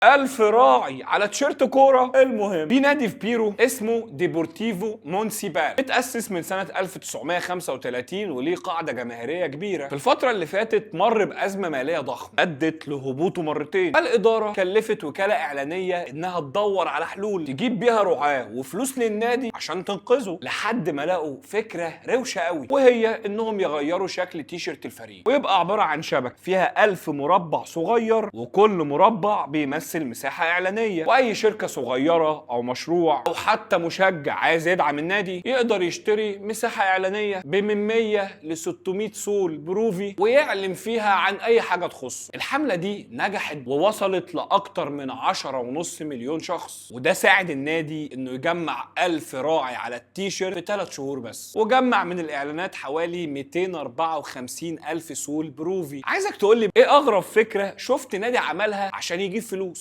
1000 راعي على تيشيرت كوره. المهم في نادي في بيرو اسمه ديبورتيفو مونسيبال، اتأسس من سنة 1935 وليه قاعدة جماهيرية كبيرة. في الفترة اللي فاتت مر بأزمة مالية ضخمة أدت لهبوطه مرتين. الإدارة كلفت وكالة إعلانية إنها تدور على حلول تجيب بيها رعاة وفلوس للنادي عشان تنقذه، لحد ما لقوا فكرة روشة قوي، وهي إنهم يغيروا شكل تيشيرت الفريق ويبقى عبارة عن شبكة فيها 1000 مربع صغير، وكل مربع بيمثل مساحة إعلانية، وأي شركة صغيرة أو مشروع أو حتى مشجع عايز يدعم النادي يقدر يشتري مساحة إعلانية بمن 100 ل 600 سول بروفي ويعلن فيها عن أي حاجة تخصه. الحملة دي نجحت ووصلت لأكتر من 10.5 مليون شخص، وده ساعد النادي إنه يجمع 1000 راعي على التيشيرت في 3 شهور بس، وجمع من الإعلانات حوالي 254 ألف سول بروفي. عايزك تقول لي إيه أغرب فكرة شفت نادي عملها عشان يجيب فلوس؟